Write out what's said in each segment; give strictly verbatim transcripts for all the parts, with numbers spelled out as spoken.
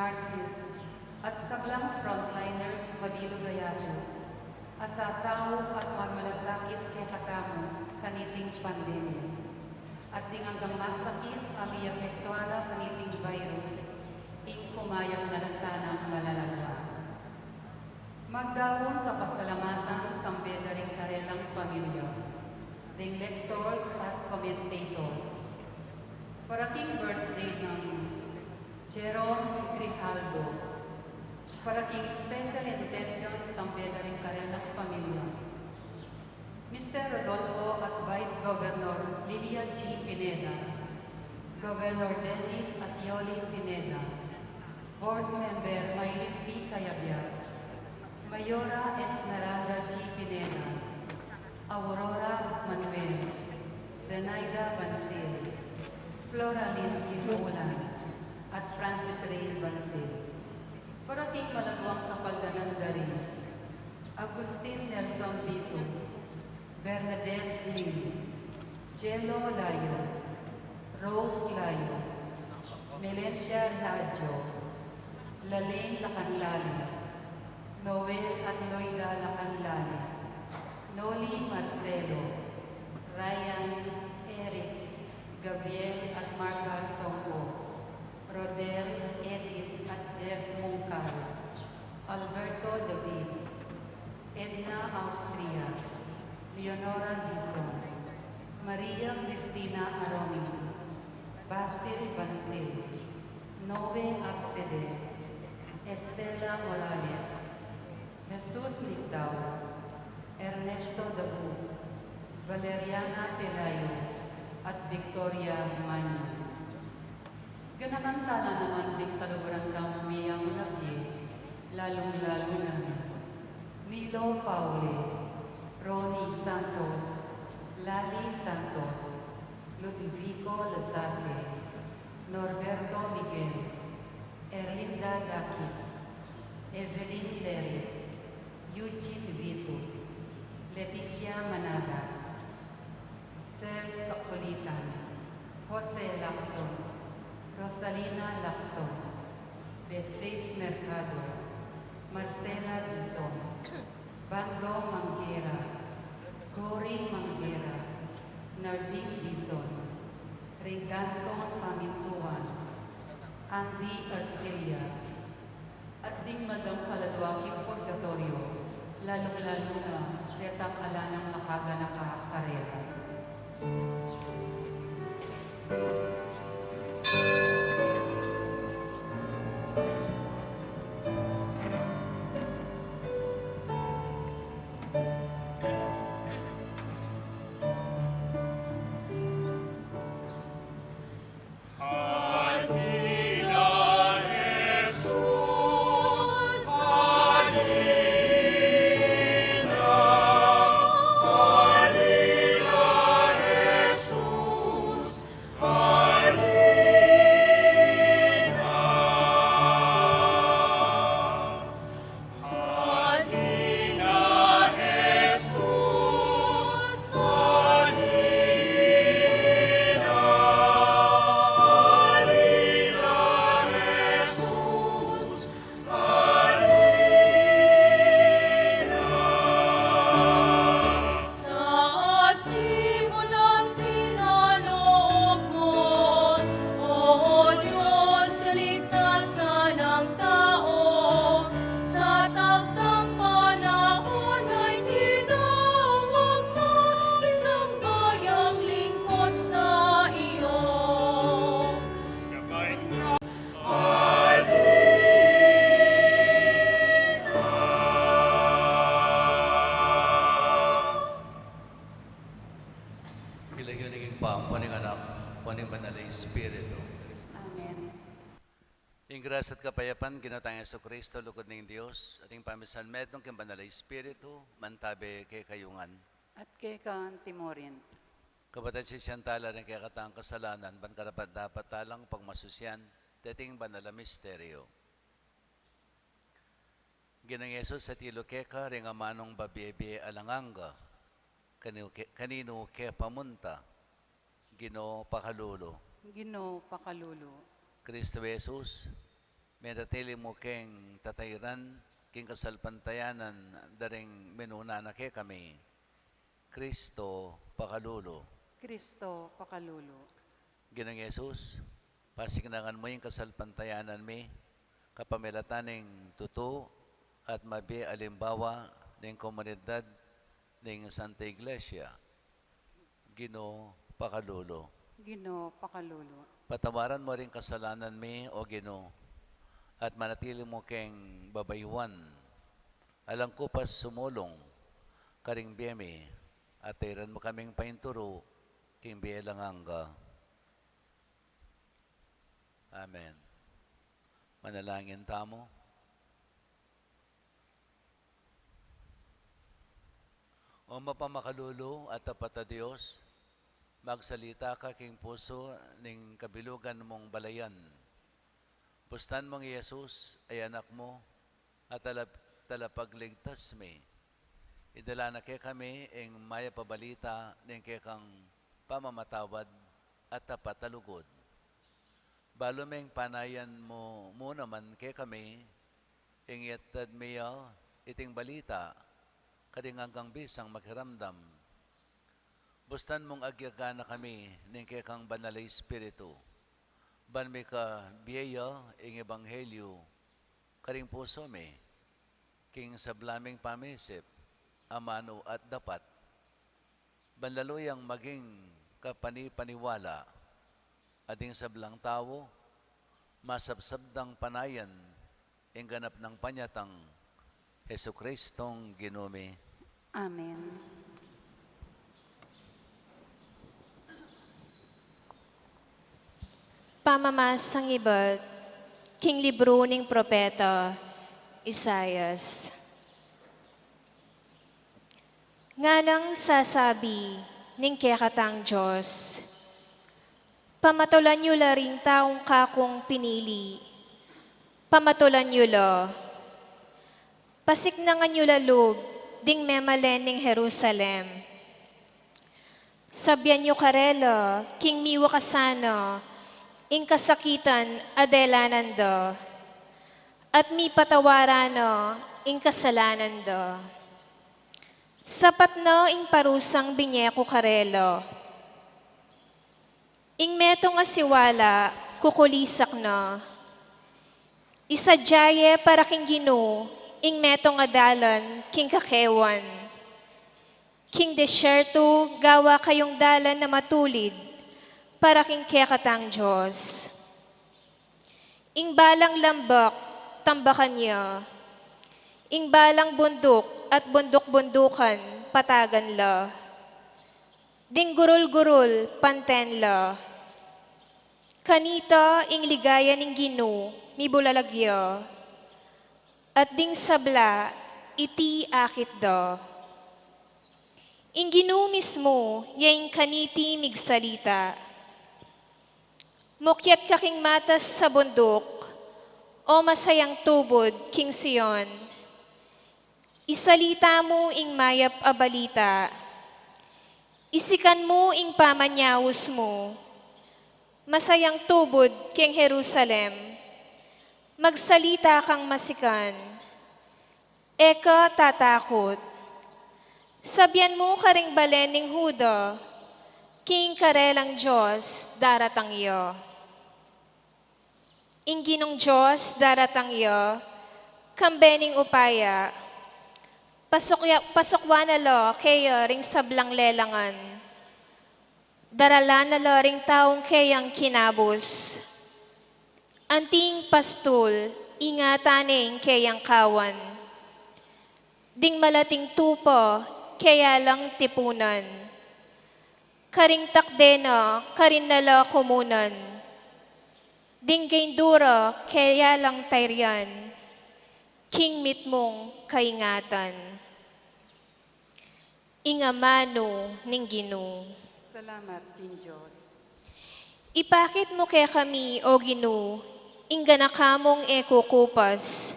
nurses, at sablang frontliners mabilug a yatu, a sasaup at magmalasakit kekatamu kaniting pandemya. At ding anggang masakit a miapektuan na kaniting virus, ing kumayap na la sanang malalagwa. Magdaun kapasalamatan kambe da ring karelang pamilya, ding lectors at commentators. Para king birthday nang Jerome Grijaldo, para king special intentions kambe da ring karelang pamilya, Mister Rodolfo at Vice Governor Lilia G Pineda, Governor Dennis at Yoli Pineda, Board Member Mylene P Cayabyab, Mayora Esmeralda G Pineda, Aurora Manuel, Zenaida Bansil, Floralyn Simulan, at Francis Ray Bansil. Para king malagwang kapaldanan da ri Agustin Nelson Vito, Bernadette Lim, Jello Layo, Rose Layo, Melencia Lajo, Lalaine Lacanlale, Noel at Loida Lacanlale, Noli Marcelo, Ryan, Eric, Gabriel at Marga Songko, Rodel, Edith at Jeff Mungkal, Alberto David, Edna Austria, Leonora Dizon, Maria Cristina Aromi, Basil Bansil, Noe Absede, Estela Morales, Jesus Ligtao, Ernesto Dabu, Valeriana Pelayo, at Victoria Mani. Ganakan tala naman ding kaluguran tamung miyamuna pie, lalung-lalu na Nilo Paule, Ronnie Santos, Lali Santos, Ludovico Lazarte, Norberto Miguel, Erlinda Dakis, Evelyn Lery, Eugene Vito, Leticia Manabat, Sel Kakulitan, Jose Lacson, Rosalina Lacson, Beatriz Mercado, Marcela Dizon, Bando Manguera, Gory Manguera, Nardin Dizon, Rey Danton Pamintuan, Andy Arcilia, at ding maldang kaladua king purgatoryo, lalung-lalu na retang ala nang makaganaka karela. Sa simula sinaloob mo, O Diyos, kaligtasan ng tao, sa taktang panahon ay tinawag mo isang bayang lingkod sa iyo. King lagyu ning Ibpa, ampo ning Anak, ampo ning Banal a Espiritu. Amen. Ing grasya at kapayapan ning Ginu tang Jesucristo, lugud ning Dios, at ing pamisanmetung king Banal a Espiritu, mantabi kekayu ngan. At keka anti murin. Kapatad, sisian tala ring kekatang kasalanan, ban karapat-dapat talang pagmasusian deting banal a misteryo. Ginung Jesus, atilu keka ring amanung babie-bie alang angga. Kaninu ke, kaninu ke pamunta? Ginu, pakalulu. Ginu, pakalulu. Kristu Jesus, Menatili mu keng tatairan, king kasalpantayanan da ring minuna na kekami. Kristo, pakalulu. Kristo, pakalulu. Ginung Jesus, pasiknangan mu ing kasalpantayanan mi, kapamilatan ning tutu at mabie alimbawa ning komunidad ning Santa Iglesia. Ginu, pakalulu. Ginu, pakalulu. Patawaran mu ring kasalanan mi, O Ginu, at manatili mu keng babayuan alang ku pa sumulung karing bie mi, at tairan mu kaming painturu king bie alang angga. Amen. Manalangin tamu. O mapamakalulu at tapat a Dios, magsalita ka king pusu ning kabilugan mung balayan. Bustan mung i Jesus a Anak mu, a talap-, talapagligtas mi. Idala na kekami ing mayap a balita ning kekang pamamatawad at tapat a lugud. Balu meng panayan mu, mu naman kekami, ing iatad mi ya iting balita, karing anggang bisang makiramdam. Bustan mung agyaga na kami ning kekang Banal a Espiritu, ban mika bie ya ing ebanghelyu karing pusu mi, king sabla ming pamisip, amanu at dapat, ban lalu yang maging kapani-paniwala, a ding sablang tau, masabsab dang panayan ing ganap nang panyatang Jesucristong Ginu mi. Amen. Pamamasang ibat king libru ning propeta Isaias. Nganang sasabi ning kekatang Dios, pamatulan yu la ring taung kakung pinili, pamatulan yu la, pasiknangan yu la lub ding memalen ning Jerusalem. Sabian yu karela king miwakasan na ing kasakitan a delanan da, at mipatawaran na ing kasalanan da. Sapat na ing parusang binie ku karela. Ing metung a siwala kukulisak na. Isadya ye para king Ginu ing metung a dalan king kakewan. King desierto gawa kayung dalan a matulid para king kekatang Dios. Ing balang lambak, tambakan ya. Ing balang bunduk at bunduk-bundukan, patagan la. Ding gurul-gurul, panten la. Kanita ing ligaya ning Ginu, mibulalag ya. At ding sabla, iti akit da. Ing Ginu mismu, ya ing kaniti migsalita. Mukyat ka king matas a bunduk, o masayang tubud king Sion. Isalita mu ing mayap a balita. Isikan mu ing pamanyaus mu. Masayang tubud king Jerusalem. Magsalita kang masikan. E ka tatakut. Sabian mu karing balen ning Juda, king karelang Dios daratang ya. Ing Ginung Dios daratang ya, kambe ning upaya. Pasuk ya, pasukwan na la keya ring sablang lelangan. Daralan na la ring taung keyang kinabus. Anting pastul, ingatan ne ing keyang kawan. Ding malating tupa, keya lang tipunan. Karing takde na, karin na la kumunan. Ding gaindura, keya lang tayrian. King mitmung kaingatan. Ing amanu ning Ginu. Salamat king Dios. Ipakit mu kekami, O Ginu, ing ganaka mung e kukupas.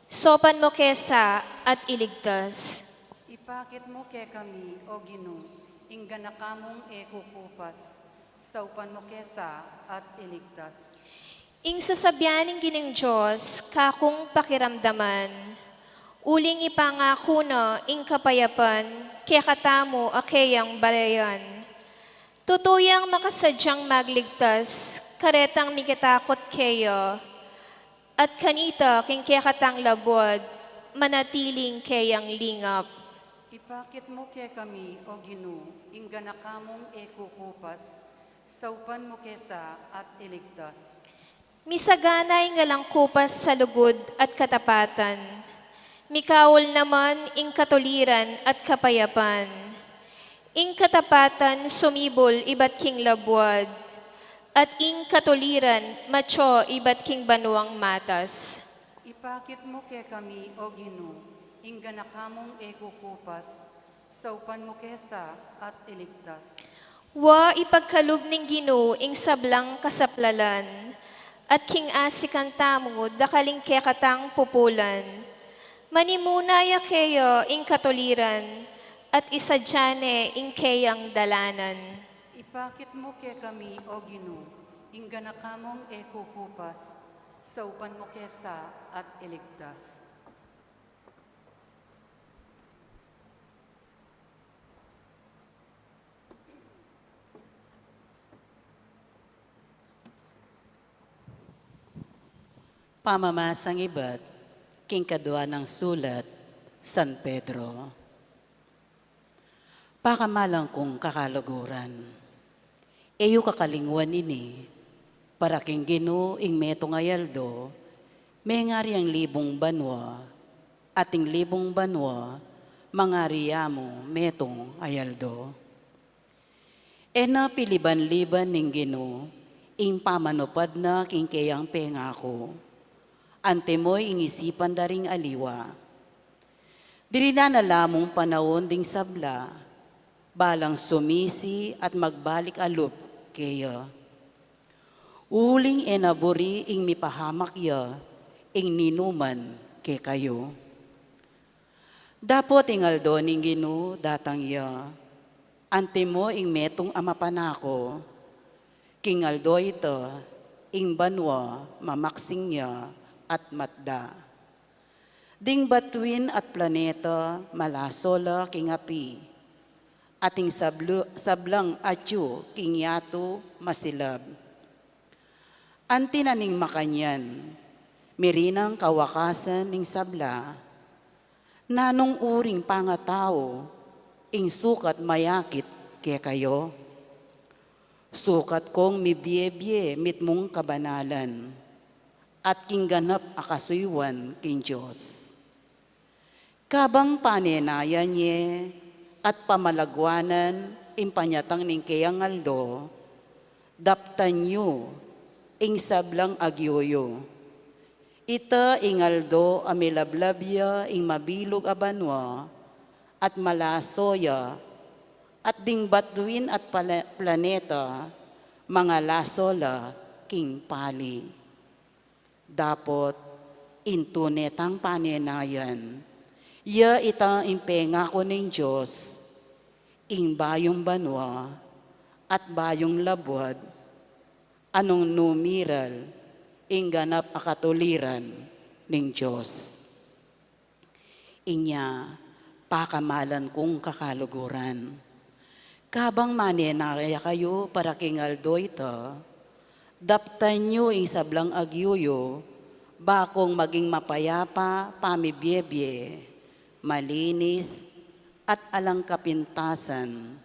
Saupan mu ke sa at iligtas. Ipakit mu kekami, O Ginu, ing ganaka mung e kukupas. Saupan mu ke sa at iligtas. Ing sasabian ning Ginung Dios, kakung pakiramdaman, uling ipangaku na ing kapayapan kekatamu a keyang balayan. Tutu yang makasadyang magligtas karetang mikitakut keya, at kanita king kekatang labuad manatiling keyang lingap. Ipakit mu kekami, O Ginu, ing ganaka mung e kukupas, saupan mu ke sa at iligtas. Misagana ing alang kupas sa lugud at katapatan. Mikaul naman ing katuliran at kapayapan. Ing katapatan sumibul ibat king labuad, at ing katuliran matyo ibat king banuang matas. Ipakit mu kekami, O Ginu, ing ganaka mung e kukupas, saupan mu ke sa at iligtas. Wa ipagkalub ning Ginu ing sablang kasaplalan, at king asikan tamu dakaling kekatang pupulan. Manimuna ya keya ing katuliran, at isadia ne ing keyang dalanan. Ipakit mu kekami, O Ginu, ing ganaka mung e kukupas, saupan mu ke sa at iligtas. Pamamasang ibat king kadua nang sulat San Pedro. Pakamalan kung kakaluguran, e yu kakalingwan ini, para king Ginu ing metung a aldo mengari yang libung banua, at ing libung banua mangari ya mu metung a aldo. E na piliban-liban ning Ginu ing pamanupad na king keyang pengaku, antimo ing isipan da ring aliwa. Dirinan na la mung panaun ding sabla, balang sumisi at magbalik alup keya. Uling e na buri ing mipahamak ya ing ninuman kekayu. Dapot ing aldo ning Ginu datang ya, antimo ing metung a mapanaku. King aldo ita, ing banua mamaksing ya at matda. Ding batuin at planeta malaso la king api, at ing sablu-, sablang atyu king yatu masilab. Anti na ning makanyan, mirinang kawakasan ning sabla, nanung uring pangatau ing sukat mayakit kekayu? Sukat kung mibie-bie mitmung kabanalan, at king ganap a kasuyuan king Dios. Kabang panenayan ye at pamalaguanan ing panyatang ning keyang aldo, daptan yu ing sablang agyu yu. Ita ing aldo a milablab ya ing mabilug a banua, at malaso ya, at ding batuin at pala-, planeta, mangalaso la king pali. Dapot ing tune tang panenayan, ya ita ing pengaku ning Dios, ing bayung banua at bayung labuad, a nung numiral ing ganap a katuliran ning Dios. Inya, pakamalan kung kakaluguran, kabang manenaya kayu para king aldo ita, daptan yu ing sablang agyu yu, bakung maging mapayapa pamibie-bie, malinis, at alang kapintasan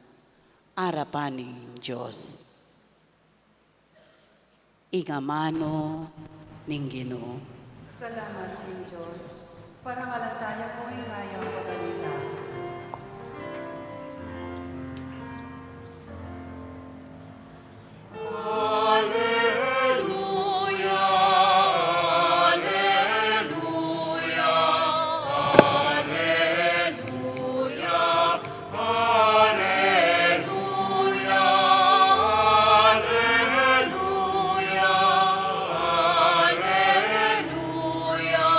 arapan ning Dios. Ing amanu ning Ginu. Salamat king Dios. Parangalan taya pu ing mayap a balita. Aleluya, aleluya, aleluya. Aleluya, aleluya, aleluya,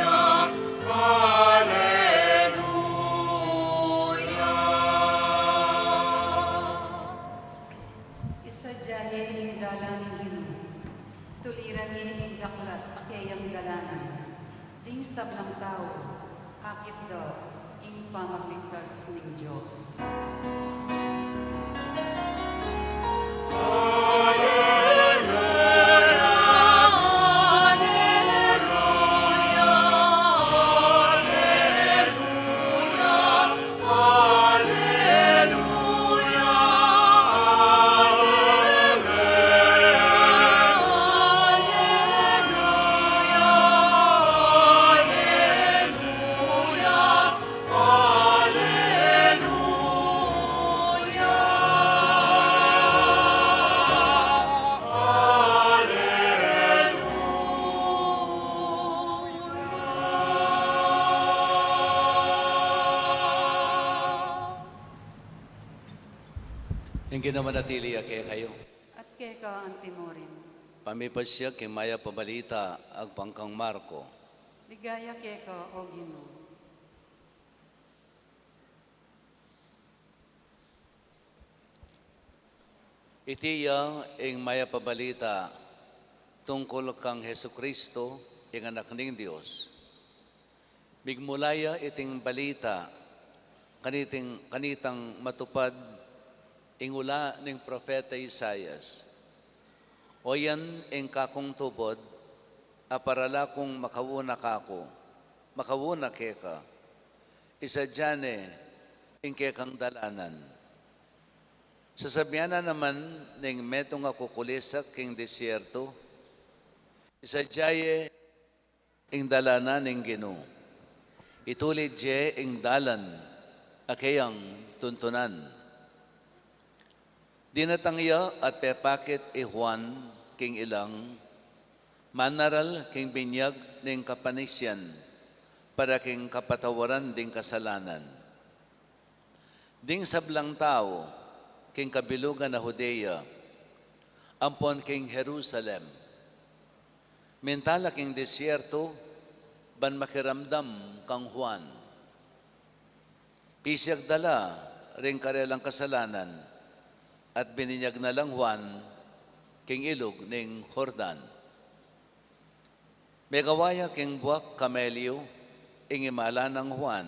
aleluya. daklat a keyang dalanan, ding sablang tau, akit da ing pamagligtas ning Dios. Ing Ginu manatili ya kekayu. At keka antimurin. Pamipasiag king Mayap a Balita agpang kang Marko. Ligaya keka, O Ginu. Iti ya ing Mayap a Balita tungkul kang Jesucristo, ing Anak ning Dios. Migmula ya iting balita kaniting, kanitang matupad ing ula ning propeta Isaias. O yan ing kakung tubud, a para la kung makauna kaku, makauna keka. Isadia ne ing kekang dalanan. Sasabian na naman ning metung a kukulisak king desierto, isadia ye ing dalanan ning Ginu. Itulid ye ing dalan a keyang tuntunan. Dinatang ya at pepakit i Juan king ilang, manaral king binyag ning kapanisian para king kapatawaran ding kasalanan. Ding sablang tau king kabilugan na Judea ampon king Jerusalem, minta la king desierto ban makiramdam kang Juan. Pisiag da la ring karelang kasalanan at bininyag na lang Juan king ilug ning Jordan. Megawa ya king buak kamelyu ing imala nang Juan.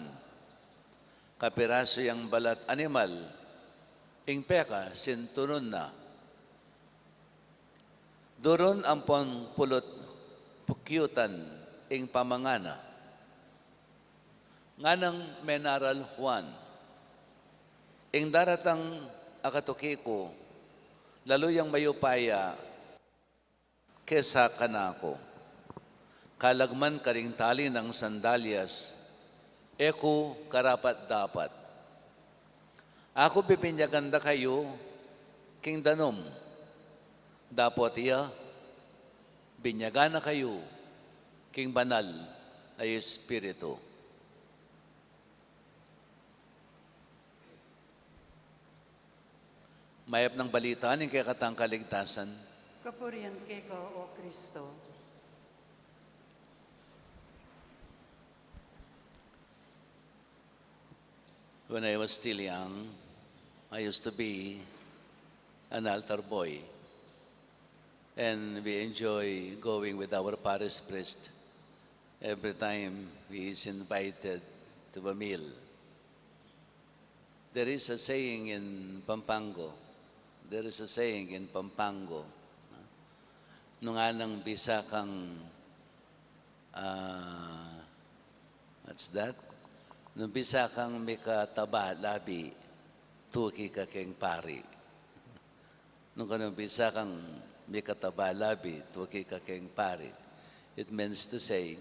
Kapirasu yang balat animal ing pekasinturun na. Durun ampon pulut pukyutan ing pamangana. Nganang menaral Juan, ing daratang a katuki ku, lalu yang mayupaya kesa kanaku. Kalagman karing tali nang sandalyas, e ku karapat-dapat. Aku bibinyagan da kayu king danum, dapot iya binyagan na kayu king Banal a Espiritu. Mayap nang balita ning kekatang kaligtasan. Kapurian keka, O Kristo. When I was still young, I used to be an altar boy. And we enjoy going with our parish priest every time he is invited to a meal. There is a saying in Pampango. There is a saying in Pampango. Nung anang bisa kang, ah, what's that? Nung bisa kang mikataba labi, tuki ka keng pari. Nung kanung bisa kang mikataba labi, tuki ka keng pari. It means to say,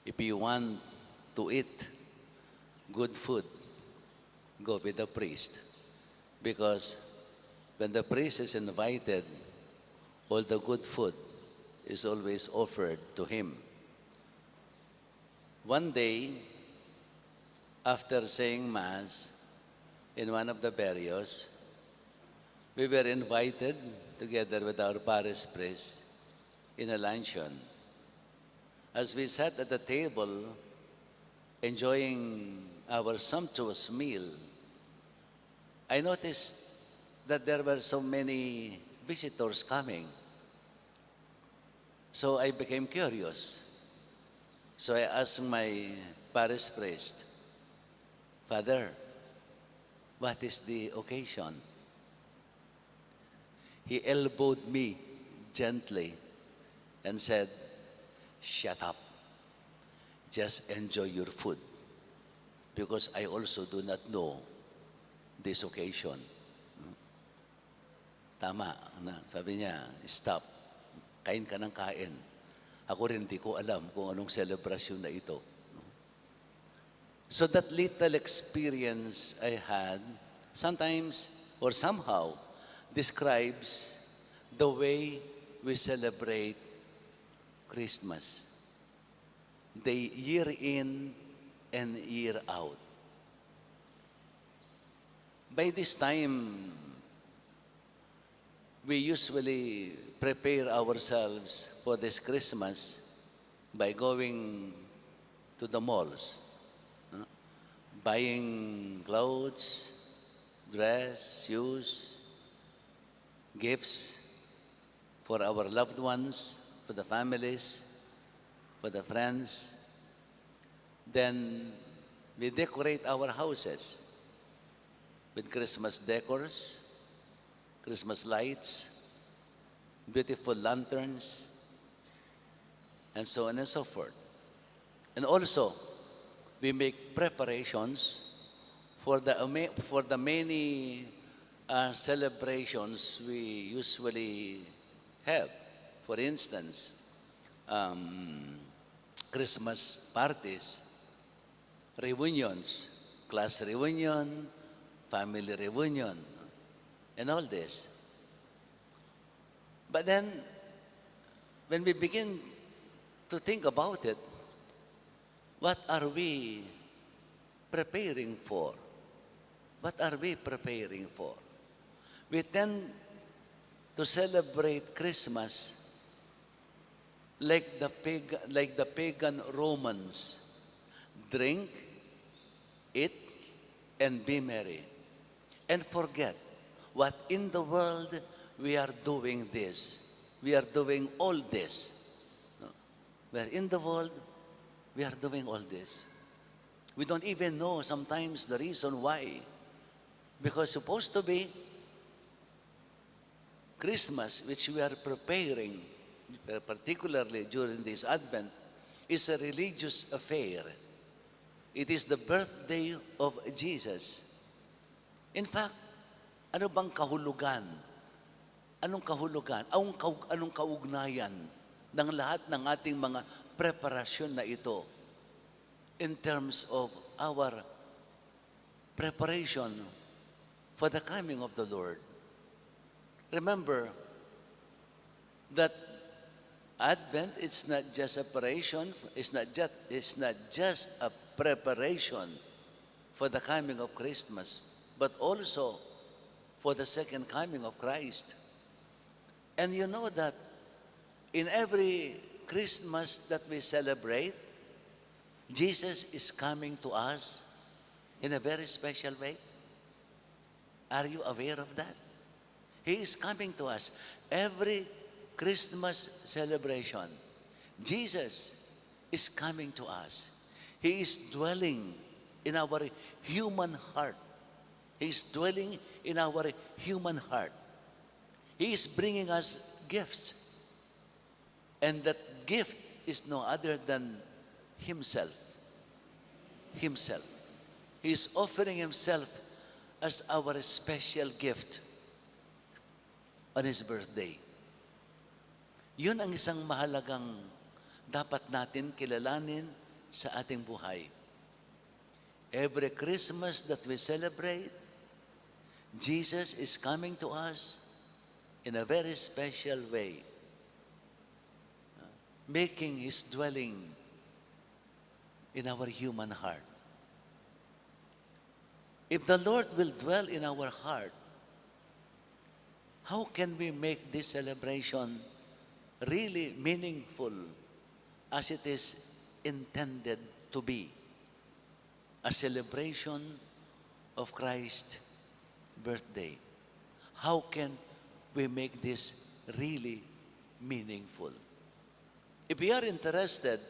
if you want to eat good food, go with the priest. Because when the priest is invited, all the good food is always offered to him. One day, after saying Mass in one of the barrios, we were invited, together with our parish priest, in a luncheon. As we sat at the table, enjoying our sumptuous meal, I noticed that there were so many visitors coming. So I became curious. So I asked my parish priest, "Father, what is the occasion?" He elbowed me gently and said, "Shut up. Just enjoy your food, because I also do not know this occasion." Tama na, sabi niya, "Stop. Kain ka ng kain. Ako rin, di ko alam kung anong selebrasyon na ito." So that little experience I had, sometimes or somehow, describes the way we celebrate Christmas, the year in and year out. By this time, we usually prepare ourselves for this Christmas by going to the malls, no? Buying clothes, dress, shoes, gifts for our loved ones, for the families, for the friends. Then we decorate our houses with Christmas decors, Christmas lights, beautiful lanterns, and so on and so forth. And also, we make preparations for the ama-, for the many, uh, celebrations we usually have. For instance, um, Christmas parties, reunions, class reunion, family reunion, and all this. But then, when we begin to think about it, what are we preparing for? What are we preparing for? We tend to celebrate Christmas like the pag-, like the pagan Romans. Drink, eat, and be merry. And forget what in the world we are doing this. We are doing all this. No? Where in the world we are doing all this. We don't even know sometimes the reason why. Because supposed to be Christmas, which we are preparing, particularly during this Advent, is a religious affair. It is the birthday of Jesus. In fact, ano bang kahulugan? Anong kahulugan? Anong kau-, anong kaugnayan ng lahat ng ating mga preparasyon na ito in terms of our preparation for the coming of the Lord? Remember that Advent is not just a preparation, is not just, is not just a preparation for the coming of Christmas, but also for the second coming of Christ. And you know that in every Christmas that we celebrate, Jesus is coming to us in a very special way. Are you aware of that? He is coming to us. Every Christmas celebration, Jesus is coming to us. He is dwelling in our human heart. He is dwelling in our human heart. He is bringing us gifts. And that gift is no other than Himself. Himself. He is offering Himself as our special gift on His birthday. Yun ang isang mahalagang dapat natin kilalanin sa ating buhay. Every Christmas that we celebrate, Jesus is coming to us in a very special way, making His dwelling in our human heart. If the Lord will dwell in our heart, how can we make this celebration really meaningful as it is intended to be? A celebration of Christ's birthday. How can we make this really meaningful? If we are interested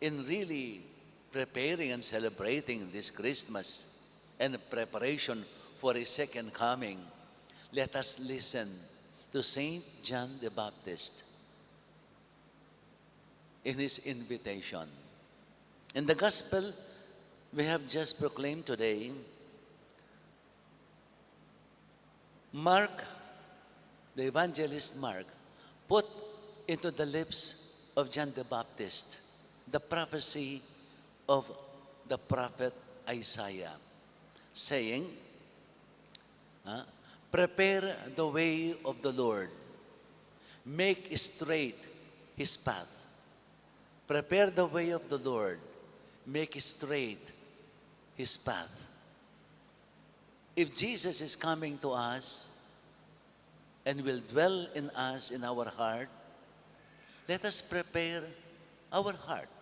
in really preparing and celebrating this Christmas and preparation for His second coming, let us listen to Saint John the Baptist in his invitation. In the gospel we have just proclaimed today, Mark, the evangelist Mark, put into the lips of John the Baptist the prophecy of the prophet Isaiah, saying, uh, "Prepare the way of the Lord, make straight his path." Prepare the way of the Lord, make straight his path. If Jesus is coming to us and will dwell in us, in our heart, let us prepare our heart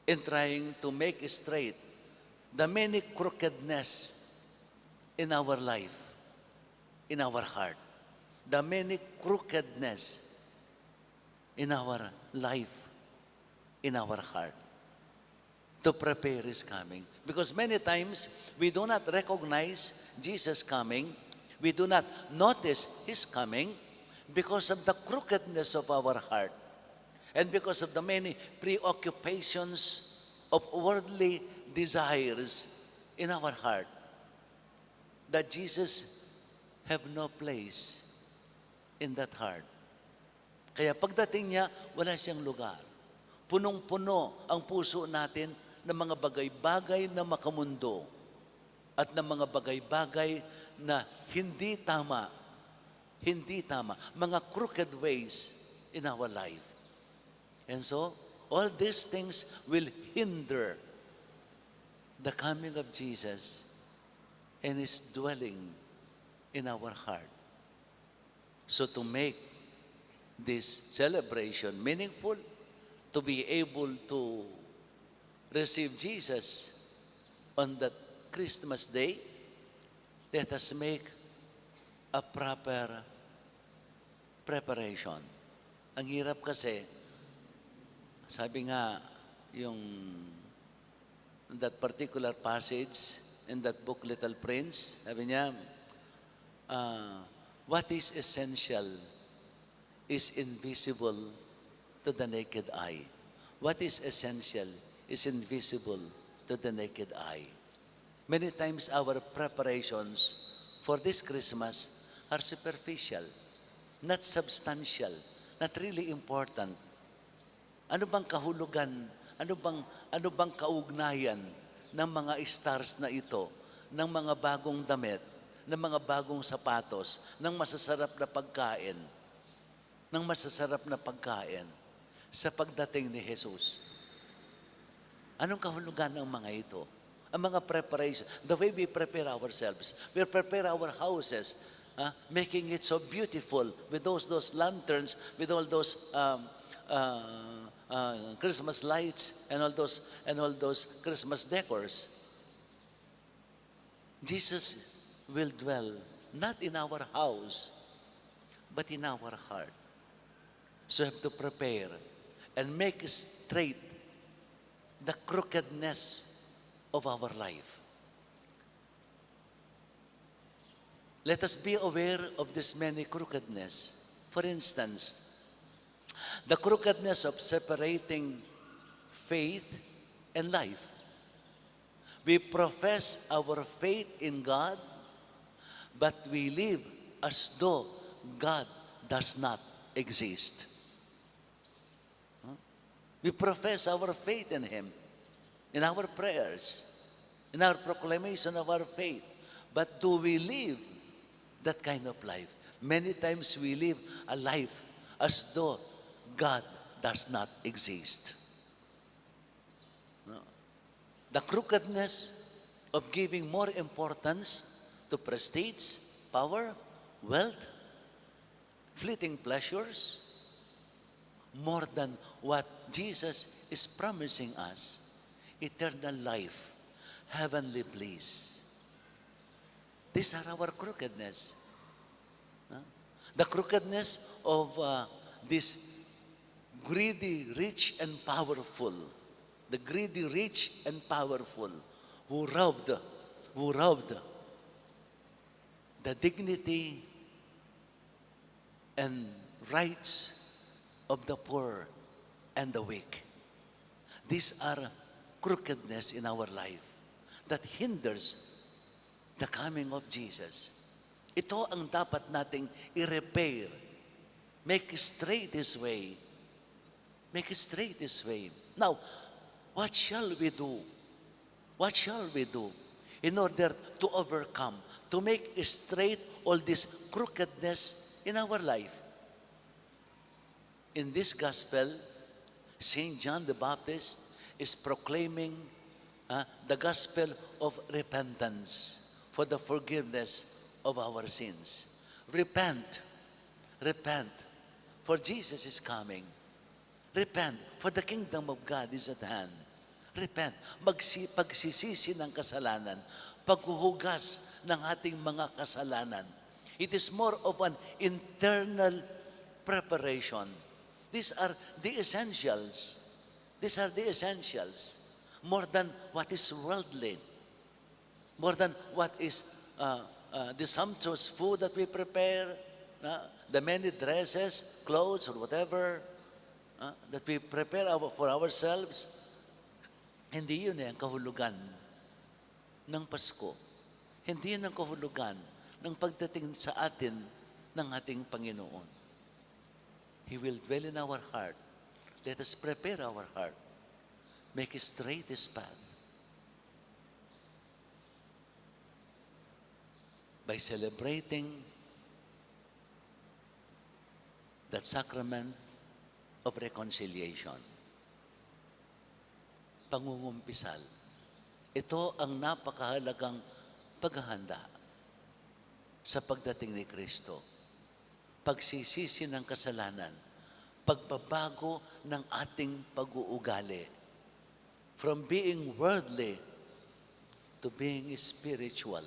in trying to make straight the many crookedness in our life, in our heart, the many crookedness in our life, in our heart, to prepare His coming. Because many times we do not recognize Jesus coming, we do not notice His coming because of the crookedness of our heart and because of the many preoccupations of worldly desires in our heart that Jesus have no place in that heart. Kaya pagdating niya, wala siyang lugar. Punong-puno ang puso natin ng mga bagay-bagay na makamundo at ng mga bagay-bagay na hindi tama, hindi tama, mga crooked ways in our life. And so, all these things will hinder the coming of Jesus and His dwelling in our heart. So to make this celebration meaningful, to be able to receive Jesus on that Christmas day, let us make a proper preparation. Ang hirap kasi, sabi nga, yung that particular passage in that book, Little Prince, sabi niya, ah, "What is essential is invisible to the naked eye." What is essential is invisible to the naked eye. Many times our preparations for this Christmas are superficial, not substantial, not really important. Ano bang kahulugan, ano bang, ano bang kaugnayan ng mga stars na ito, ng mga bagong damit, ng mga bagong sapatos, ng masasarap na pagkain, ng masasarap na pagkain sa pagdating ni Jesus? Anong kahulugan ng mga ito? Ang mga preparation, the way we prepare ourselves, we prepare our houses, ah, making it so beautiful with those, those lanterns, with all those, um, uh, uh, Christmas lights and all those, and all those Christmas decors. Jesus will dwell not in our house, but in our heart. So we have to prepare and make straight the crookedness of our life. Let us be aware of this many crookedness. For instance, the crookedness of separating faith and life. We profess our faith in God, but we live as though God does not exist. Huh? We profess our faith in Him, in our prayers, in our proclamation of our faith. But do we live that kind of life? Many times we live a life as though God does not exist. No? The crookedness of giving more importance to prestige, power, wealth, fleeting pleasures, more than what Jesus is promising us, eternal life, heavenly bliss. These are our crookedness. Huh? The crookedness of, uh, this greedy, rich, and powerful, the greedy, rich, and powerful, who robbed, who robbed the dignity and rights of the poor and the weak. These are crookedness in our life that hinders the coming of Jesus. Ito ang dapat nating i-repair. Make straight His way. Make straight His way. Now, what shall we do? What shall we do in order to overcome, to make straight all this crookedness in our life? In this gospel, Saint John the Baptist is proclaiming, uh, the gospel of repentance for the forgiveness of our sins. Repent, repent, for Jesus is coming. Repent, for the kingdom of God is at hand. Repent, magsi-, pagsisisi ng kasalanan, paghuhugas ng ating mga kasalanan. It is more of an internal preparation. These are the essentials. These are the essentials, more than what is worldly, more than what is, uh, uh, the sumptuous food that we prepare, uh, the many dresses, clothes, or whatever, uh, that we prepare our, for ourselves. Hindi yun eh ang kahulugan ng Pasko. Hindi yun ang kahulugan ng pagdating sa atin ng ating Panginoon. He will dwell in our heart. Let us prepare our heart. Make straight His path by celebrating that sacrament of reconciliation. Pangungumpisal. Ito ang napakahalagang paghahanda sa pagdating ni Kristo. Pagsisisi ng kasalanan, pagbabago ng ating pag-uugali. From being worldly to being spiritual.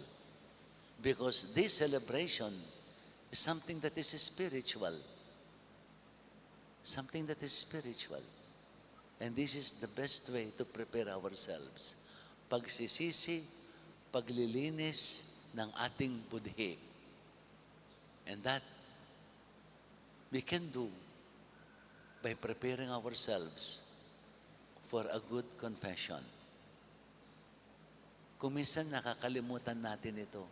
Because this celebration is something that is spiritual. Something that is spiritual. And this is the best way to prepare ourselves. Pagsisisi, paglilinis ng ating budhi. And that we can do by preparing ourselves for a good confession. Kung minsan nakakalimutan natin ito,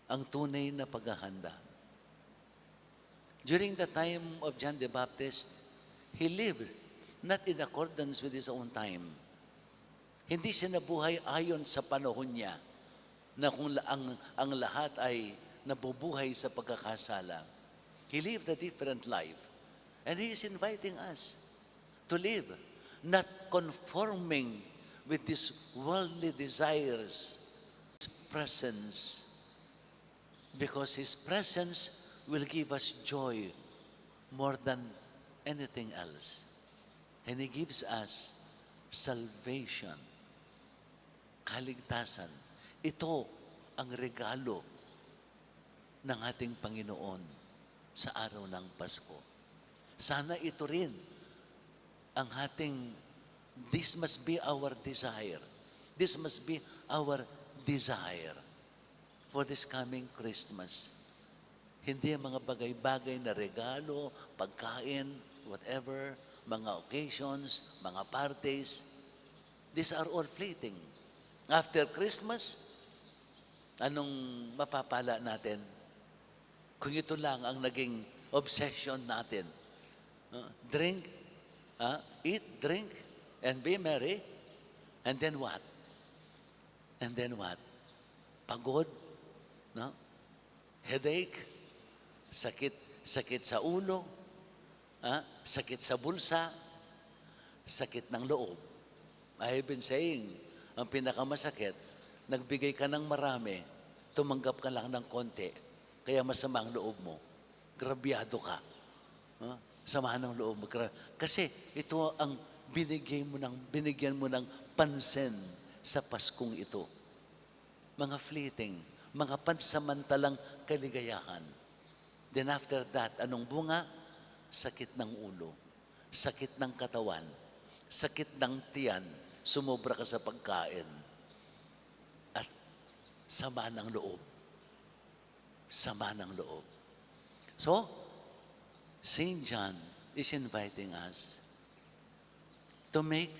ang tunay na paghahanda. During the time of John the Baptist, he lived not in accordance with his own time. Hindi siya nabuhay ayon sa panahon niya, na kung la-, ang, ang lahat ay nabubuhay sa pagkakasala. He lived a different life. And he is inviting us to live, not conforming with these worldly desires, presence, because His presence will give us joy more than anything else. And He gives us salvation, kaligtasan. Ito ang regalo ng ating Panginoon sa araw ng Pasko. Sana ito rin ang ating, this must be our desire. This must be our desire for this coming Christmas. Hindi ang mga bagay-bagay na regalo, pagkain, whatever, mga occasions, mga parties. These are all fleeting. After Christmas, anong mapapala natin? Kung ito lang ang naging obsession natin. Ah, drink, ah, eat, drink, and be merry. And then what? And then what? Pagod, no? Headache, sakit, sakit sa ulo, ah, sakit sa bulsa, sakit ng loob. I have been saying, ang pinakamasakit, nagbigay ka ng marami, tumanggap ka lang ng konti, kaya masama ang loob mo. Grabyado ka. Ah, sama ng loob mo. Gra-, kasi ito ang binigay mo ng, binigyan mo ng pansin sa Paskong ito. Mga fleeting, mga pansamantalang kaligayahan. Then after that, anong bunga? Sakit ng ulo, sakit ng katawan, sakit ng tiyan, sumobra ka sa pagkain, at sama ng loob. Sama ng loob. So, Saint John is inviting us to make,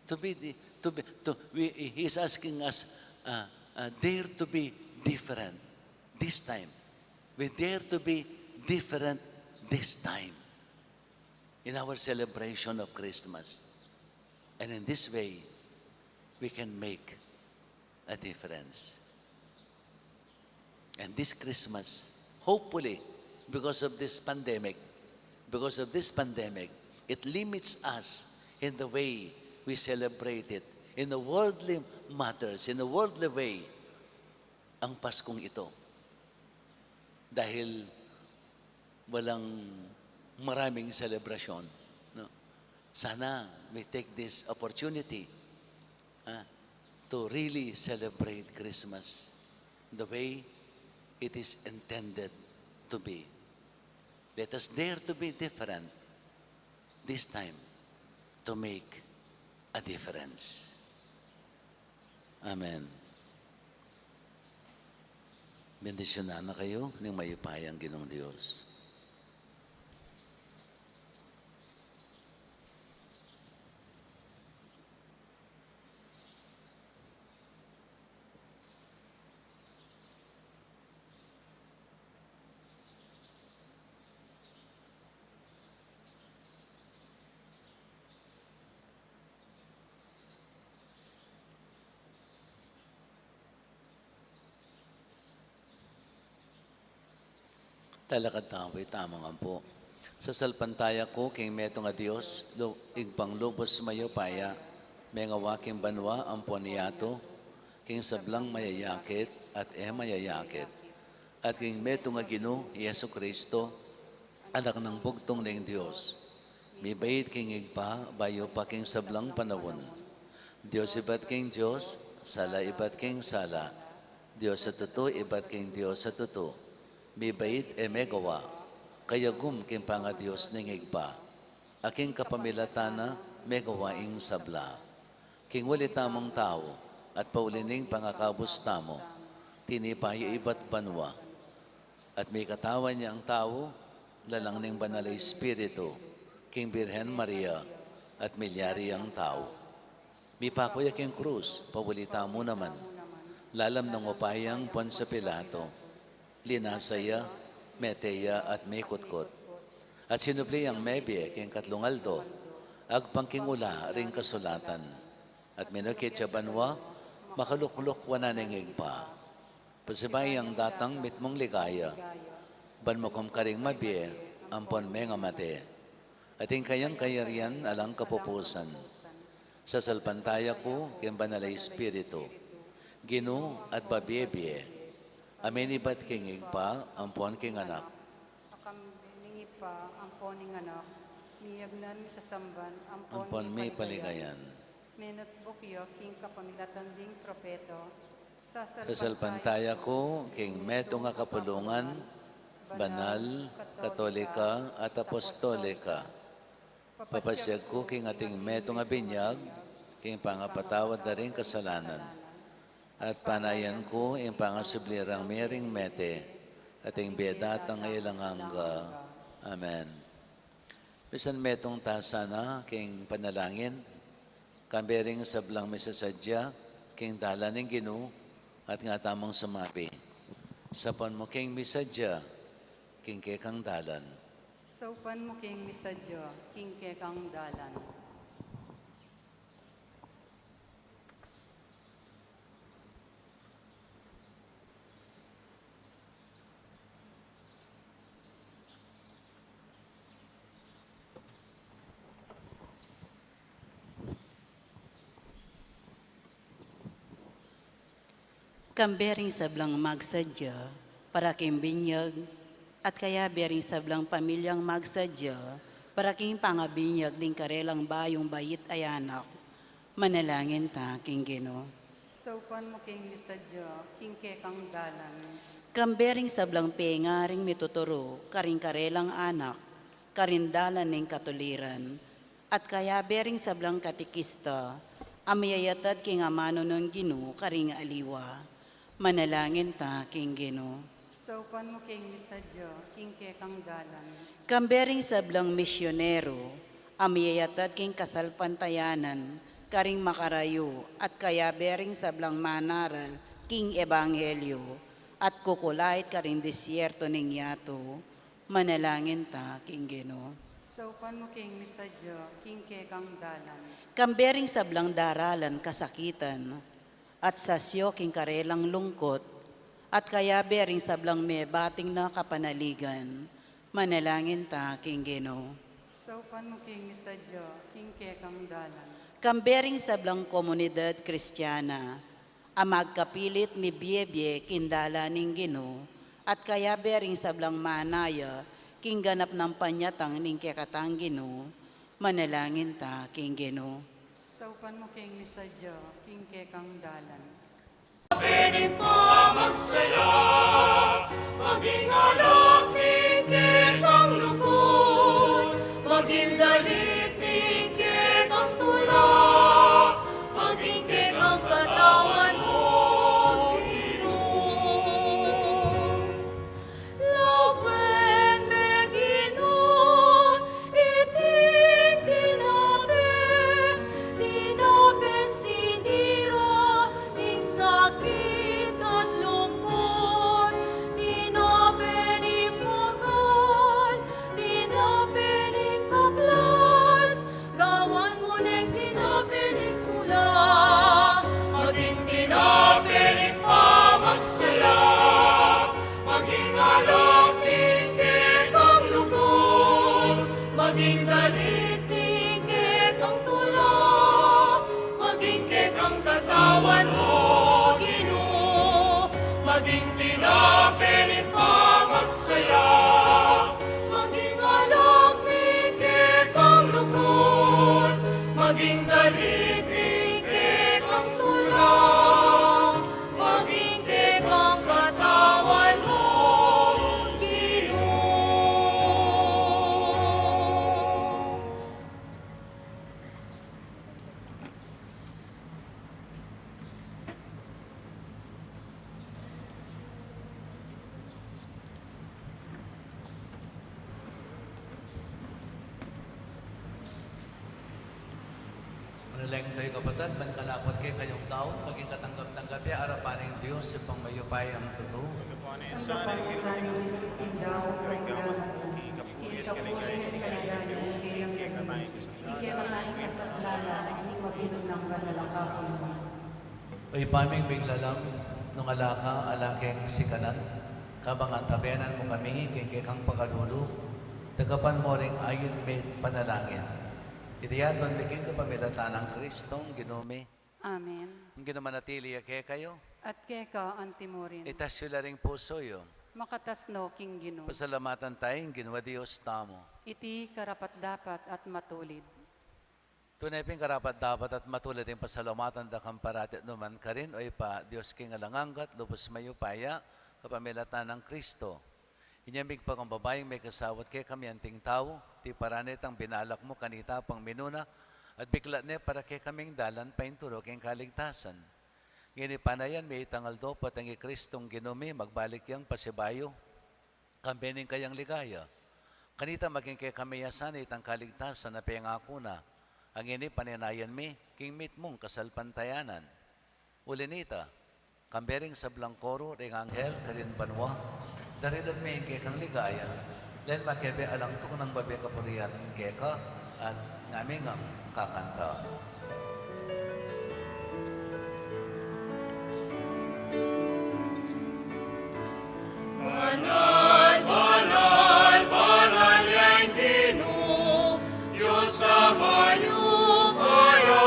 to be, the- to be, to, we, he is asking us, uh, uh, dare to be different this time. We dare to be different this time in our celebration of Christmas. And in this way, we can make a difference. And this Christmas, hopefully, because of this pandemic, because of this pandemic, it limits us in the way we celebrate it, in the worldly matters, in the worldly way, ang Paskong ito. Dahil walang maraming selebrasyon, no? Sana we take this opportunity, ah, to really celebrate Christmas the way it is intended to be. Let us dare to be different this time to make a difference. Amen. Bendisyunan na kayo ning mayupayang Ginung Dios. Talakad tamu pu, itamu ngan pu. Sasalpantaya ku king metung a Dios, lu-, Ibpang lubus mayupaya, mengawa king banua ampon yatu, king sablang mayayakit at e mayayakit, at king metung a Ginu, Jesu Cristo, Anak nang bugtung ning Dios, mibait king Ibpa, bayu pa king sablang panaun. Dios ibat king Dios, sala ibat king sala, Dios a tutu ibat king Dios a tutu, mibait e megawa, kayagum king pangaDios ning Ibpa, a king kapamilatan na megawa ing sabla. King uli tamung tau, at pauli ning pangakabus tamu, tinipa ya ibat banua. At mikatawan yang tau, lalang ning Banal a Espiritu, king Birhen Maria, at milyari yang tau. Mipaku ya king krus, pauli tamu naman. Lalam nang upayang Poncio Pilato, linasa ya, mete ya, at mikutkut. At sinubli yang mebie king katlung aldo, agpang king ula ring kasulatan. At minukit ya banua, makalukluk wanan ning Ibpa. Pasibayu yang datang mitmung ligaya, ban mukum karing mabie ampon mengamate. At ing kayang kayarian alang kapupusan. Sasalpantaya ku king Banal a Espiritu, Ginu at babie-bie, amin ibat king Ibpa ampon king Anak. Akambe ning Ibpa ampon ning Anak, miyagnan, misasamban, ampon mipaligayan. Menasbuk ya king kapamilatan ding propeta. Sasalpantaya ku king metung a kapulungan, banal, katolika, at apostolika. Papasiag ku king ating metung a binyag, king pangapatawad da ring kasalanan. At panayan ku ing pangasubli rang mie ring mete, at ing bie datang a alang angga. Amen. Misan metung ta sana king panalangin, kambe ring sablang misasadya king dalan ning Ginu, at nga tamung sumabi, Saupan mu king misadya king kekang dalan. Saupan mu king misadya king kekang dalan. Kambe ring sablang magsadya para king binyag, at kayabe ring sablang pamilyang magsadya para king pangabinyag ding karelang bayung bait a anak. Manalangin ta king Ginu. Saupan mu king misadya king kekang dalan. Kambe ring sablang pengaring mituturu karing karelang anak. karing dalan ning katuliran, at kayabe ring sablang katikista a miyayatad king amanu nang Ginu karing aliwa. Manalangin ta king Ginu. Saupan mu king misadya king kekang dalan. Kambe ring sablang misyonero a miyayatad king kasalpantayanan karing makarayu at kayabe ring sablang manaral king ebanghelyo at kukulait karing disyerto ning yatu. Manalangin ta king Ginu. Saupan mu king misadya king kekang dalan. Kambe ring sablang daralan kasakitan at sasyo king karelang lungkot at kayabe ring sablang mebating na kapanaligan. Manalangin ta king Ginu. Saupan mu king misadya king kekang dalan. Kambe ring sablang komunidad Kristiana a magkapilit mibiebie king dalan ning Ginu at kayabe ring sablang manaya king ganap nang panyatang ning kekatang Ginu. Manalangin ta king Ginu. Saupan mu king misadya king kekang dalan. Pwedeng pamagsaya, maging alak ning kekang lugud, maging dalit ning kekang tula, maging kekang katawan, o Ginu. Lawen me Ginu, iting tinape, tinape sinira ning sakit at lungkot, tinape ning pagal, tinape ning kaplas, gawan mu neng tinape ning tula, maging tinape ning pamagsaya, maging alak ning kekang lugud, maging dalit ning kekang tula, maging kekang katawan, o Ginu, maging tinape ning pamagsaya, maging alak ning kekang lugud, maging dalit ning kekang tula, maging kekang katawan, o Ginu. Manalangin kayu, kapatad, ban ing kanaku at kekayung daun maging katanggap-tanggap ya arapan ning Dios, Ibpang mayupayang tutu. Tanggapan mu sana ing daun king gamat mu, king kapurian at kaligayan ning kekatang kasaplalan, king mabilug nang banal a kapulungan. O Ibpa ming miglalam, nung ala ka, ala keng sikanan, kabang antabayanan mu kami king kekang pakalulu, tanggapan mu ring ain mi at panalangin. Iti aduan mi king kapamilatan nang Kristong Ginu mi. Amen. Ing Ginu manatili ya kekayu. At keka antimurin. Itas yu la ring pusu yu. Makatas no king Ginu. Pasalamatan taya ing Ginu a Dios tamu. Iti karapat-dapat at matulid. Tune pin karapat-dapat at matulid ing pasalamatan da kang parati at nukarin man, O Ibpa, Dios king alang angga at lubus mayupaya, kapamilatan nang Kristo. Inya migpakumbaba ing mekasawa at kekami anting tau, iti parani tang binalak mu kanita pang minuna, at biklat ne para kekaming dalan paintulu king kaligtasan. Ngeni panayan mi itang aldo, potang i Kristong Ginu mi magbalik yang pasibayu. Kambe ning kayang ligaya. Kanita maging kekami ya sana itang kaligtasan a pengaku na. Ngeni panaynayan mi, king mitmung kasalpantayanan. Uli nita, kambe ring sablang koru, ring anghel, karin banua, darinan mi ing kekang ligaya, dahil makebe alang tuknang babie kapurian keka, at ngami ngang kakanta. Banal, banal, banal ya ing Ginu, Dios a mayupaya.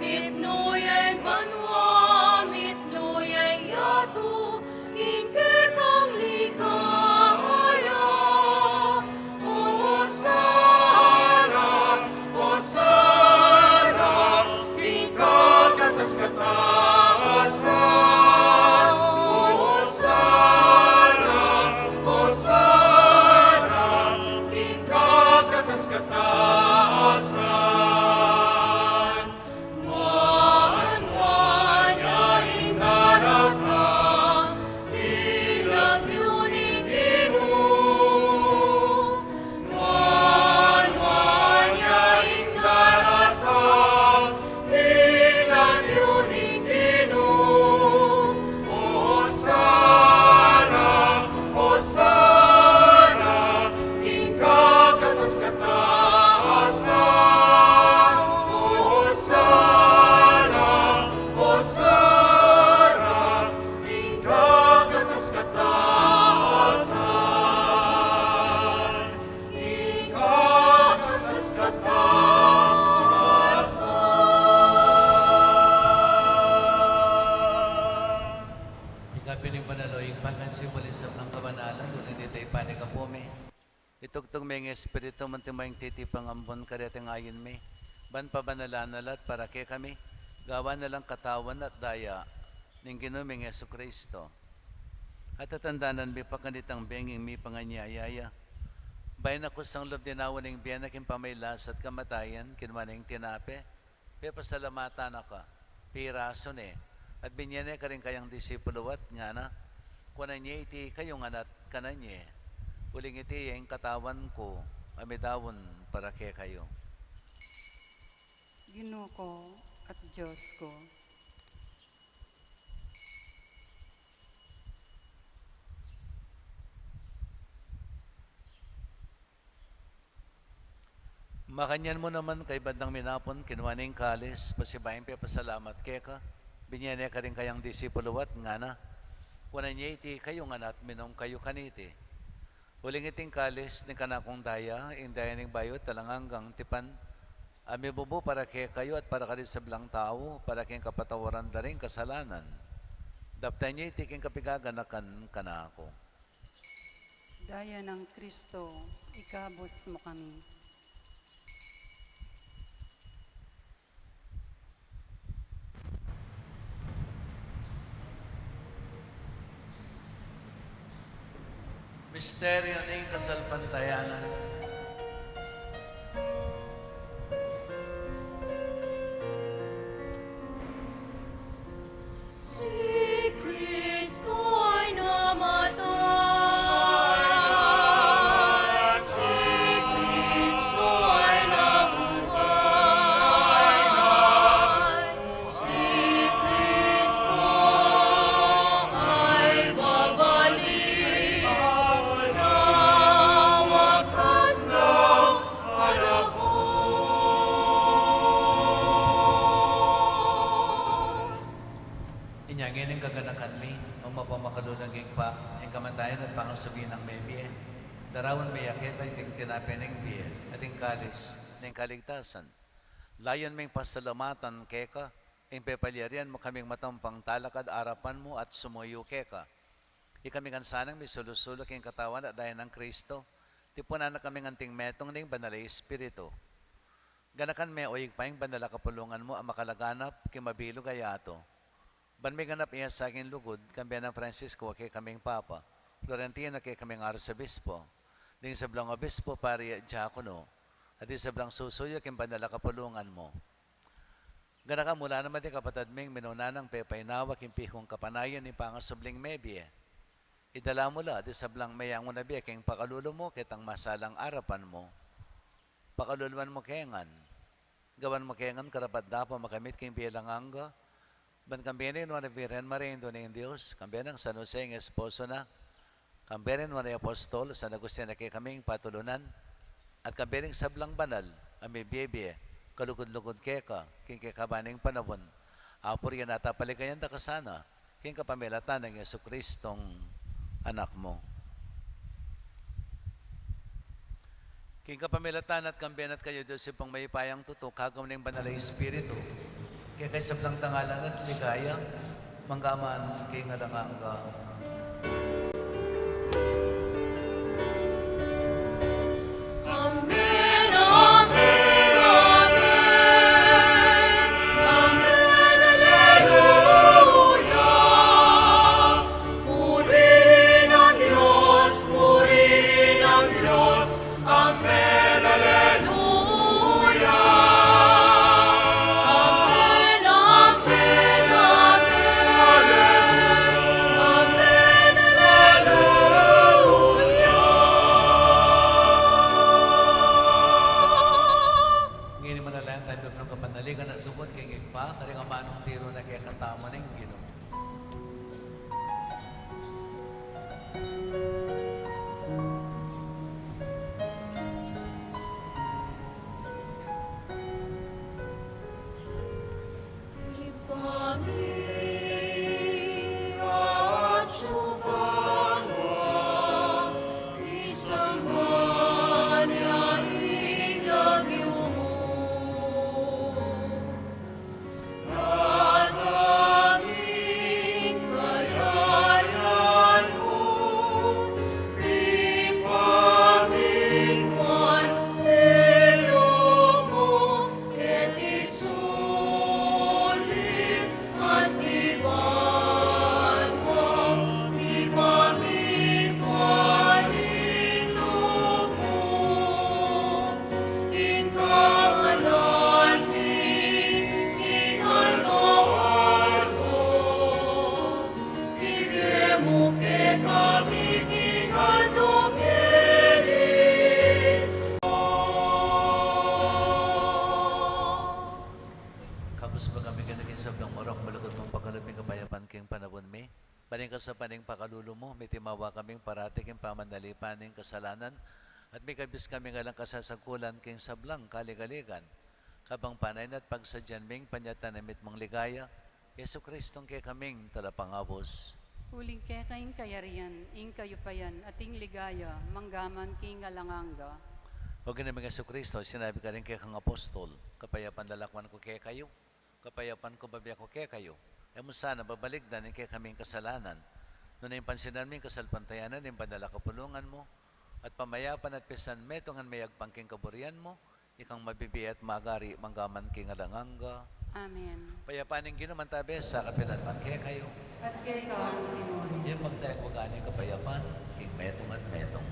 Mitmu ya ing banua, mitmu ya ing yatu, king kekang ligaya. Hosana, Hosana. Tugtug me ing Espiritu mu, anti mo ing titipang ambun kareting ain mi, ban pabanalan na la at para kekami gawan na lang katawan at daya ning Ginu ming Jesucristo. At tatandanan mi pa kanitang bengi ing mipanganyaya ya, bayu na kusang lub dinaun ning bie na king pamagkasakit at kamatayan, kinua ne ing tinape, pepasalamatan na ka, pirasu ne, at binye ne karing kayang disipulu at ngana: Kuanan ye iti kayu ngan at kanan ye, uling iti ya ing katawan ku a midaun para kekayu. Ginu ku at Dios ku. Makanyan mu naman, kaybat nang minapun, kinua ne ing kalis, pasibayu yang pepasalamat keka, binye ne karing kayang disipulu at ngana: Kuanan ye iti kayu ngan at minum kayu kaniti, uling iti ing kalis ning kanakung daya, ing daya ning bayu at alang anggang tipan, a mibubu para kekayu at para karing sablang tau para king kapatawaran da ring kasalanan. Daptan ye iti king kapigaganakan kanaku. Daya nang Kristo, ikabus mu kami. Misteryu ning kasalpantayanan. Si Kristo ay namatay. Si Kristo ay nabuhay. Si Kristo ay babalik sa wakas ng panahon. Inya ngeni ing kaganakan mi, mapamakalulung king Ibpa, ing kamatayan at pangasubli nang mebie, daraun mi ya keka iting tinape ning bie at ing kalis ning kaligtasan. Layun ming pasalamatan keka ing pepalyarian mu kaming matampang talakad arapan mu at sumuyu keka. Ikami ngan sanang misulu-sulu king katawan at daya nang Kristo, tipunan na kaming anting metung ning Banal a Espiritu. Ganakan me, o Ibpa, ing banal a kapulungan mu a makalaganap king mabilug a yatu, ban miganap ya sa king lugud, kambe nang Francisco a kekaming Papa, Florentino a kekaming Arsobispo, ding sablang obispo, pari at diakono, at ding sablang susuyu king banal a kapulungan mu. Ganakan mu la naman ding kapatad ming minuna nang pepainawa king pikung kapanayan ning pangasubling mebie. Idala mu la ding sablang meyangu na bie king pakalulu mu ketang masalang arapan mu. Pakaluluan mu ke ngan. Gawan mu ke ngan karapat-dapat makamit king bie alang angga, ban kambe ning Nuan a Virgen Maria, Indu ning Dios, kambe nang San Jose ing esposo na, kambe ring Nuan a Apostol, San Agustin a kekaming patulunan, at kambe ring sablang banal a mibie-bie kalugud-lugud keka king kekaban ning panaun, apurian at apaligayan da ka sana king kapamilatan nang Jesucristong Anak mu. King kapamilatan na at kambe na at kaya, Dios Ibpang mayupayang tutu, kagum ning Banal a Espiritu, keka ing sablang dangalan at ligaya, mangga man king alang angga. Amen, amen, amen. Amen, aleluya. Purihin ang Diyos, purihin ang Diyos. Amen, aleluya. Amen, amen, amen. Amen, aleluya. Ngeni manalangin tamu king kapanaligan at lugud king Ibpa, karing amanung tiru na kekatamu ning Ginu. Datang ing kayarian mu, Kasapan ning pakalulu mu, mitimawa kaming parati king pamanalipan ning kasalanan, at mikabus kaming alang kasasagkulan king sablang kaligaligan. Kabang panayan at pagsadyan ming panyatang na mitmung ligaya, Jesucristong kekaming talapangabus. Uling keka ing kayarian, ing kayupayan, at ing ligaya, manggaman king alang angga. O Ginu ming Jesucristo, sinabi mu karing kekang apostol, kapayapan lalakwan ku kekayu, kapayapan ku bibie ku kekayu. E mu sana babalikdan ing kekaming kasalanan, nune pansinan mu ing kasalpantayanan ning banal a kapulungan mu, at pamayapan at pisan metungan mayagpang king kaburian mu, ikang mabibie at magari manggaman king alang angga. Amen. Kapayapan ning Ginu mantabe sa kapilan man kekayu. At keka mu rin. Iyambag tamu ing kapayapan king metung at metung.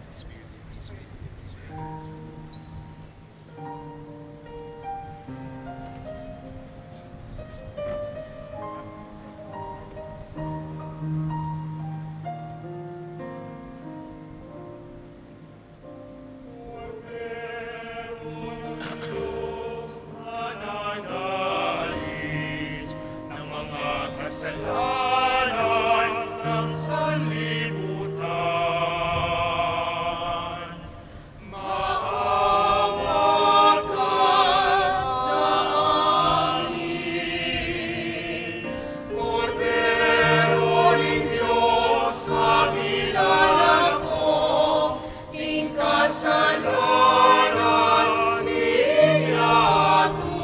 Ng mga kasalanan ng sanlibutan. Maawa ka sa amin, Kordero ning Dios, a milalako king kasalanan ning yatu.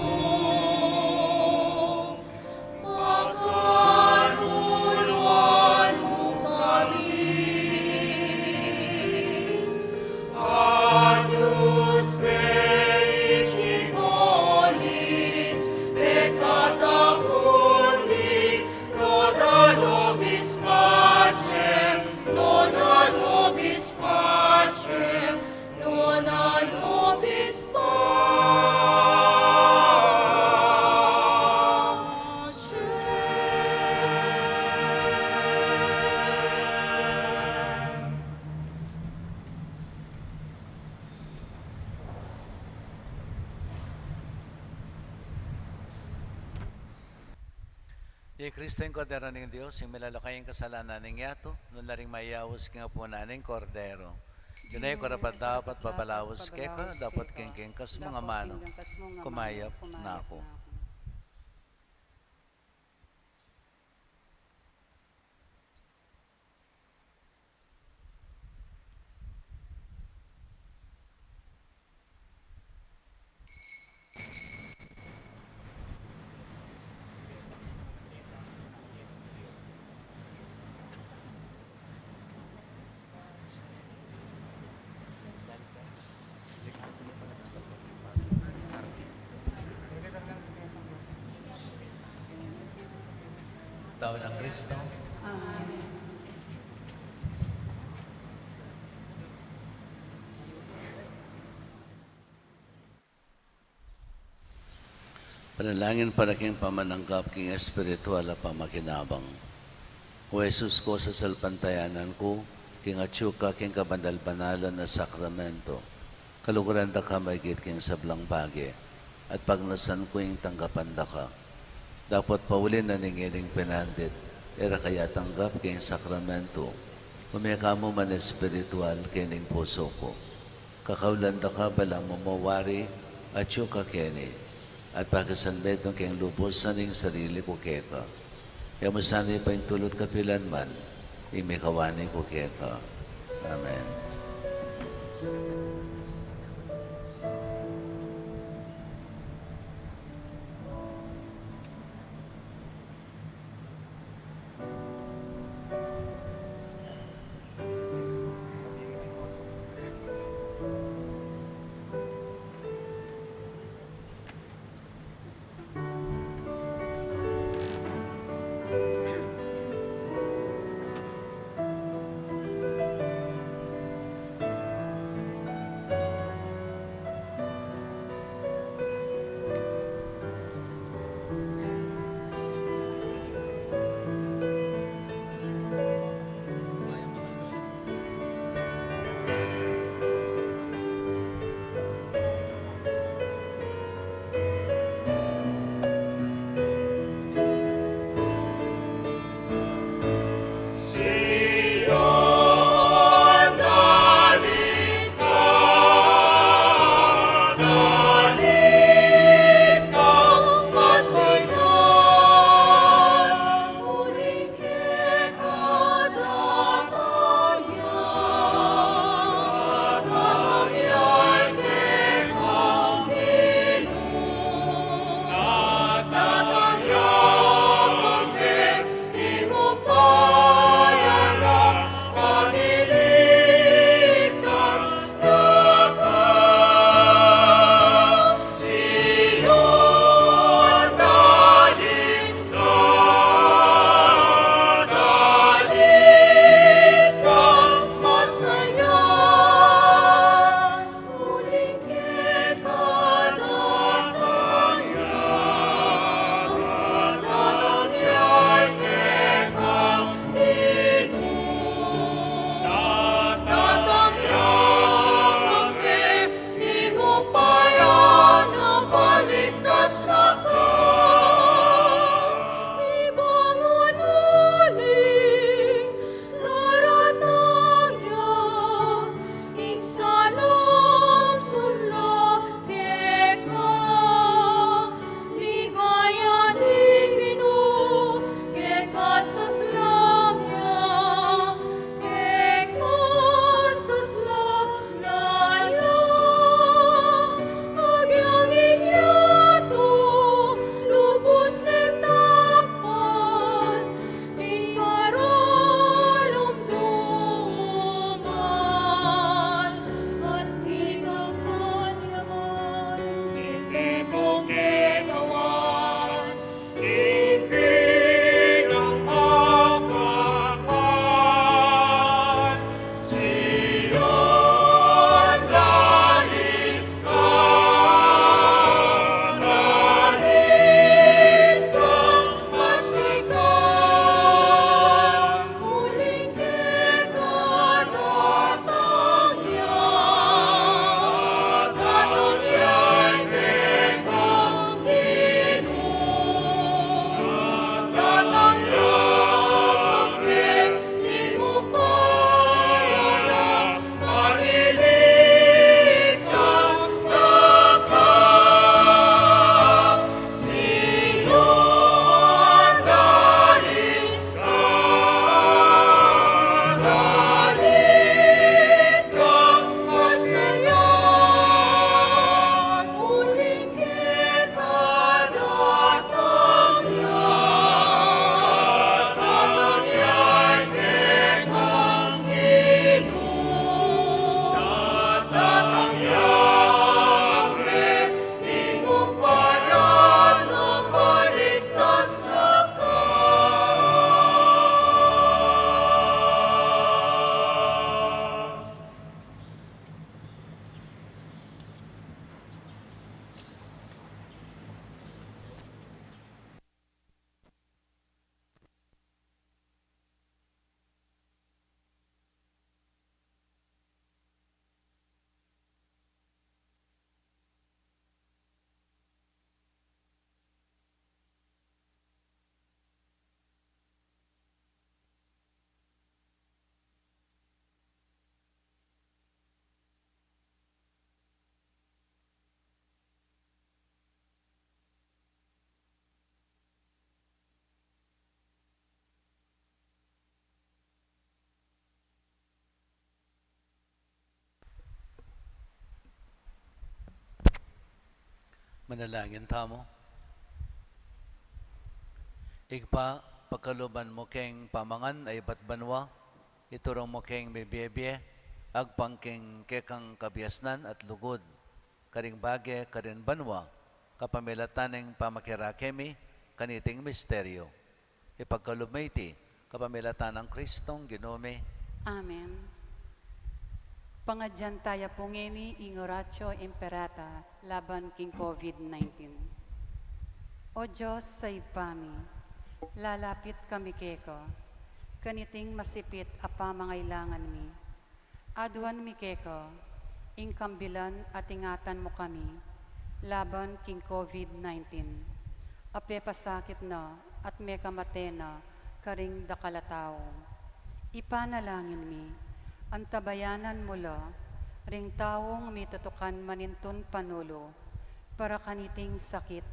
Pakaluluan mu kami. Agnus Dei, qui tollis peccata mundi, dona nobis pacem, dona nobis pacem, dona nobis pacem. I Kristo ing Kordero ning Dios, ing milalako king kasalanan ning yatu, nuan la ring mayaus king apunan ning Kordero. Di na ku karapat-dapat papalaus keka, dapot king kekang kasmung amanu, kumayap na ku. Tau nang Kristo. Amen. Panalangin para king pamananggap king espiritual a pamakinabang. O Jesus ku, sasalpantayanan ku king atyu ka king kabanal-banalan a sakramento. Kaluguran da ka maigit king sablang bage, at pagnasan ku ing tanggapan da ka. Dapot pauli na ning ining penandit, e ra ka ya tanggap king sakramento, ume ka mu man espiritual king pusu ku. Kakaulan da ka balamu mo wari atyu ka keni, at pakisanmetung keng lubusan ing sarili ku keka. E mu sana ipaintulut kapilan man ing mikawani ku keka. Amen. Manalangin tamu. Ibpa, pakaluban mu keng pamangan a ibat banua, iturung mu keng mibie-bie, agpang king kekang kabiasnan at lugud, karing bage, karin banua, kapamilatan ning pamakirake mi kaniting misteryo. Ipagkalub mi iti kapamilatan nang Kristong Ginu mi. Amen. Pangadyan taya pu ngeni ing Oratio Imperata laban king COVID nineteen. O Dios a Ibpa mi, lalapit kami keka kaniting masipit a pamangailangan mi. Aduan mi keka ing kambilan at ingatan mu kami laban king COVID nineteen a pepasakit na at mekamate na karing dakal a tau. Ipanalangin mi, antabayanan mu la ring taung mitutukan manintun panulu para kaniting sakit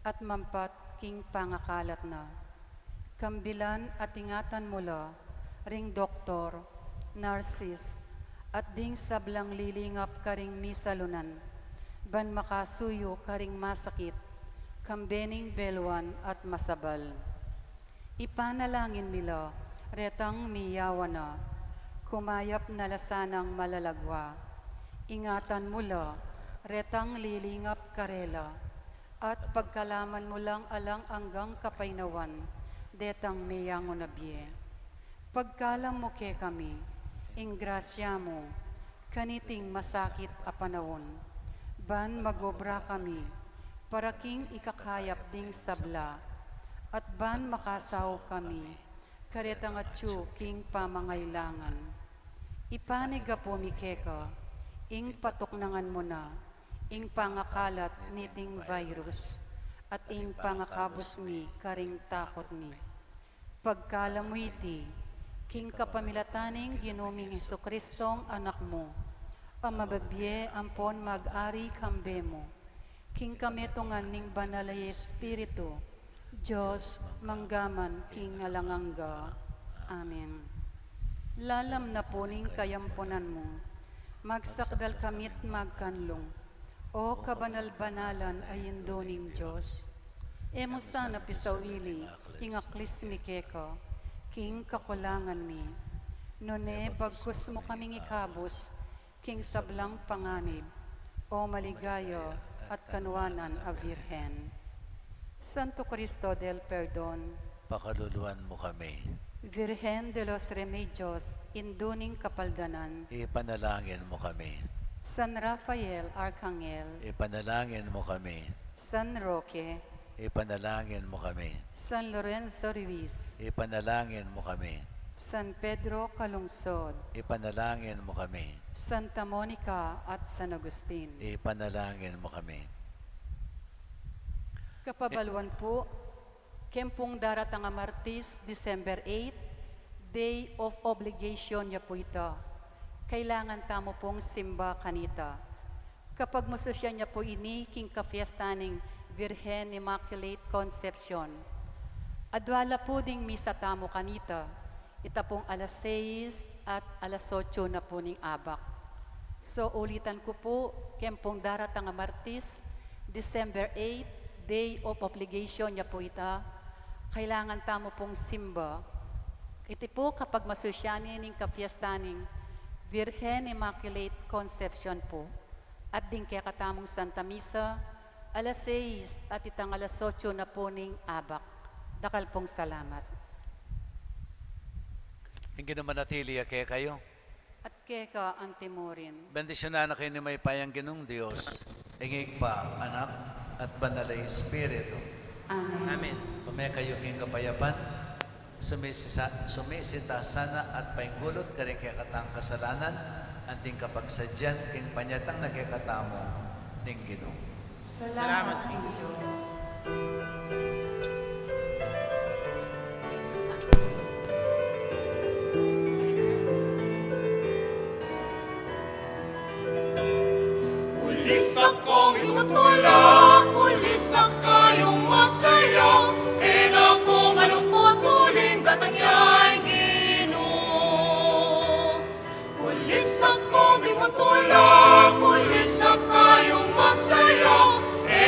at mampat king pangakalat na. Kambilan at ingatan mu la ring doktor, nurses, at ding sablang lilingap karing misalunan, ban makasuyu karing masakit, kambe ning beluan at masabal. Ipanalangin mi la retang miyawan na, kumayap na la sanang malalagwa. Ingatan mu la retang lilingap karela, at pagkalaman mu lang alang anggang kapaynawan detang meyangu na bie. Pagkalam mu kekami ing grasya mu kaniting masakit a panaun, ban magobra kami para king ikakayap ding sabla, at ban makasaup kami karetang atyu king pamangailangan. Ipanigapu mi keka ing patuknangan mu na ing pangakalat niting virus, at ing pangakabus mi karing takut mi. Pagkalam mu iti king kapamilatan ning Ginu ming Jesukristong Anak mu, a mabibie ampon mag-ari kambe mu king kametungan ning Banal a Espiritu, Dios, mangga man king alang angga. Amen. Lalam na pu ning kayampunan mu, magsakdal kami't magkanlung, O kabanal-banalan a Indu ning Dios. E mu sana pisawili ing aklis mi keka king kakulangan mi, nune bagkus mu kaming ikabus king sablang panganib, O maligaya at kanuanan a Birhen. Santo Cristo del Perdon, pakaluluan mu kami. Virgen de los Remedios, Indu ning Kapaldanan, ipanalangin mu kami. San Rafael Arcangel, ipanalangin mu kami. San Roque, ipanalangin mu kami. San Lorenzo Ruiz, ipanalangin mu kami. San Pedro Calungsod, ipanalangin mu kami. Santa Monica at San Agustin, ipanalangin mu kami. Kapabaluan pu, keng pung daratang a Martis, December eight, Day of Obligation ya pu ita. Kailangan tamu pung simba kanita. Kapagmasusyan ya pu ini king kafiesta ning Virgen Immaculate Concepcion. Adua la pu ding misa tamu kanita, ita pung alas seis at alas otso na pu ning abak. So, ulitan ku pu, keng pung daratang a Martis, December eight, Day of Obligation ya pu ita, kailangan tamu pung simba. Iti pu kapagmasusyan ning kafiesta ning Virgen Immaculate Concepcion pu. At ding kekatamung Santa Misa, alas seis at itang alas otso na pu ning abak. Dakal pung salamat. Ing Ginu manatili ya kekayu. At keka anti mu rin. Bendisyunan na kayu ning mayupayang Ginung Dios, ing Ibpa, Anak, at Banal a Espiritu. Amen. Amen. Pamekayu king kapayapan, sumisisa-, sumisita sana at paingulut karing kekatang kasalanan, anting kapagsadyan king panyatang na kekatamu ning Ginu. Salamat king Dios. Kulisap kong mimutula, kulisap kayung masaya, e na kong alungkut uling datang ya ing Ginu. Kulisap kong mimutula, kulisap kayung masaya, e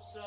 Sa